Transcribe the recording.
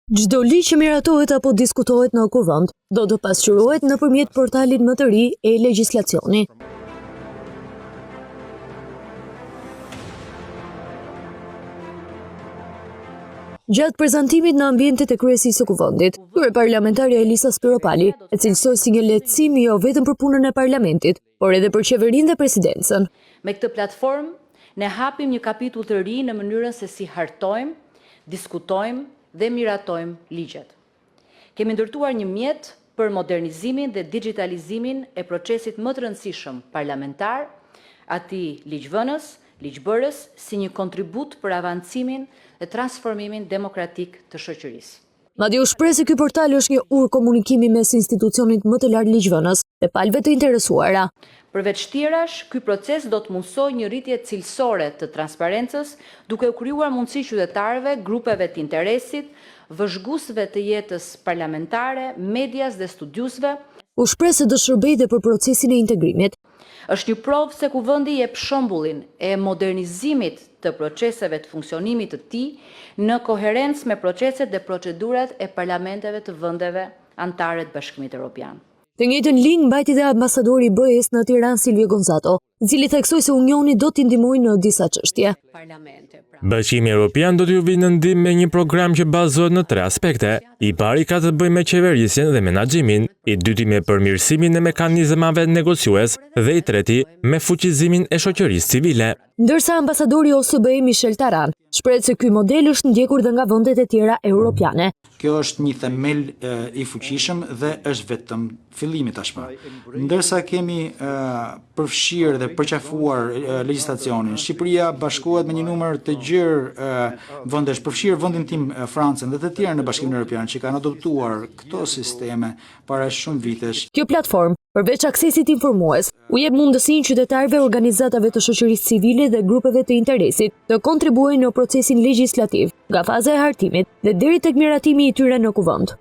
Çdo ligj që miratohet apo diskutohet në Kuvend, do të pasqyrohet nëpërmjet portalit më të ri e-legjislacioni. Gjatë prezantimit në ambientet e kryesisë së Kuvendit, kryeparlamentarja Elisa Spiropali e cilësoi si një lehtësim jo vetëm për punën e parlamentit, por edhe për qeverinë dhe presidencën. Me këtë platformë, ne hapim një kapitull të ri në mënyrën se si hartojmë, diskutojmë dhe miratojmë ligjet. Kemi ndërtuar një mjet për modernizimin dhe dixhitalizimin e procesit më të rëndësishëm parlamentar, atij ligjvënës, ligjbërës, si një kontribut për avancimin dhe transformimin demokratik të shoqërisë. Madje u shpreh se ky portal është një urë komunikimi mes institucionit më të lartë ligjvënës dhe palëve të interesuara. Përveç tjerash, ky proces do të mundësojë një rritje cilësore të transparencës, duke u krijuar mundësi qytetarëve, grupeve të interesit, vëzhguesve të jetës parlamentare, medias dhe studiuesve, U shpreh se do të shërbejë dhe për procesin e integrimit. Është një provë se Kuvendi jep shembullin e modernizimit të proceseve të funksionimit të tij në koherencë me proceset dhe procedurat e parlamenteve të vendeve anëtare të Bashkimit Europian. Të njëjtën linjë mbajti dhe ambasadori i BE-së në Tiranë Silvio Gonzato, i cili theksoi se Unioni do t'i ndihmojë në disa çështje. Bashkimi Europian do t'ju vijë në ndihmë me një program që bazohet në tre aspekte. I pari ka të bëjë me qeverisjen dhe menaxhimin, i dyti me përmirësimin e mekanizmave negociues dhe i treti me fuqizimin e shoqërisë civile. Ndërsa ambasadori i OSBE Michel Taran shprehet se ky model është ndjekur dhe nga vendet e tjera europiane. Kjo është një themel i fuqishëm dhe është vetëm fillimi tashmë. Ndërsa kemi përfshirë dhe përqafuar legjislacionin, Shqipëria bashkohet me një numër të gjerë vendesh, përfshirë vendin tim Francën dhe të tjerë në Bashkimin Evropian që kanë adoptuar këto sisteme para shumë vitesh. Kjo platformë, përveç aksesit informues, u jep mundësinë qytetarëve, organizatave të shoqërisë civile dhe grupeve të interesit të kontribuojnë në procesin legjislativ, nga faza e hartimit dhe deri tek miratimi i tyre në Kuvend.